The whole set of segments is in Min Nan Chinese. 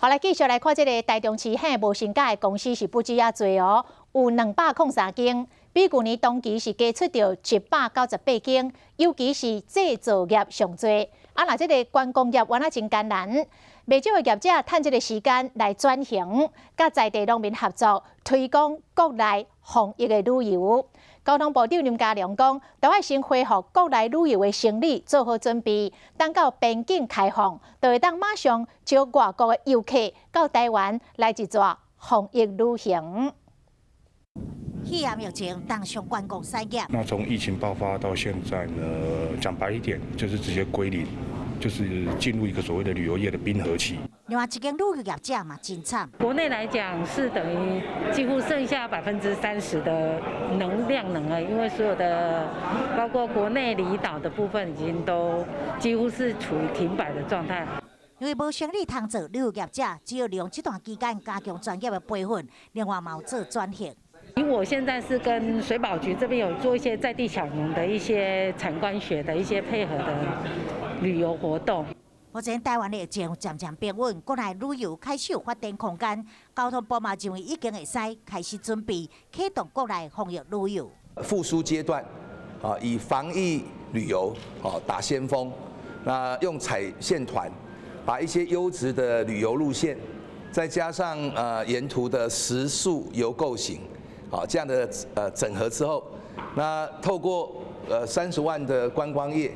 好，來繼續來看這个台中市遐無薪假的公司是不止遮濟哦，有203間，比舊年同期是加出著198間，尤其是製造業上濟。啊，若這个觀光業原來真艱難，袂少的業者趁這个時間來轉型，佮在地農民合作推廣國內防疫的旅遊。交通部長林佳龍講，都愛先恢復國內旅遊的生理，做好準備，等到邊境開放，就會當馬上招外國的遊客到台灣來一逝防疫旅行。肺炎疫情重傷觀光產業。那從疫情爆發到現在呢，講白一點，就是直接歸零，就是進入一個所謂的旅遊業的冰河期。另外一間旅遊業者嘛真慘。國內來講是等於幾乎剩下30%的能量能啊，因為所有的包括國內離島的部分已經都幾乎是處於停擺的狀態。因為無生理通做，旅遊業者只有利用這段期間加強專業的培訓，另外嘛有做轉型。因為我現在是跟水保局這邊有做一些在地小農的一些產官學的一些配合的旅遊活動。目前台灣的疫情漸漸平穩，國內旅遊開始有發展空間。交通部嘛認為已經會使開始準備啟動國內防疫旅遊。復甦階段，啊，以防疫旅遊啊打先鋒，那用踩線團，把一些優質的旅遊路線，再加上沿途的食宿遊購行，好這樣的整合之後，那透過30萬的觀光業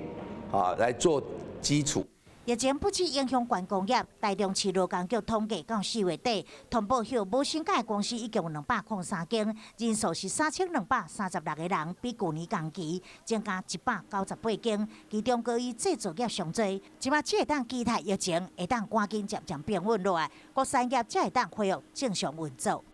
啊來做基礎。疫情不止影響觀光業，台中市勞工局統計到4月底，通報休無薪假的公司已經有203間，人數是3236個人，比舊年同期增加198間，其中閣以製造業上濟。這擺只會當期待疫情會當趕緊漸漸平穩落來，各產業才會當恢復正常運作。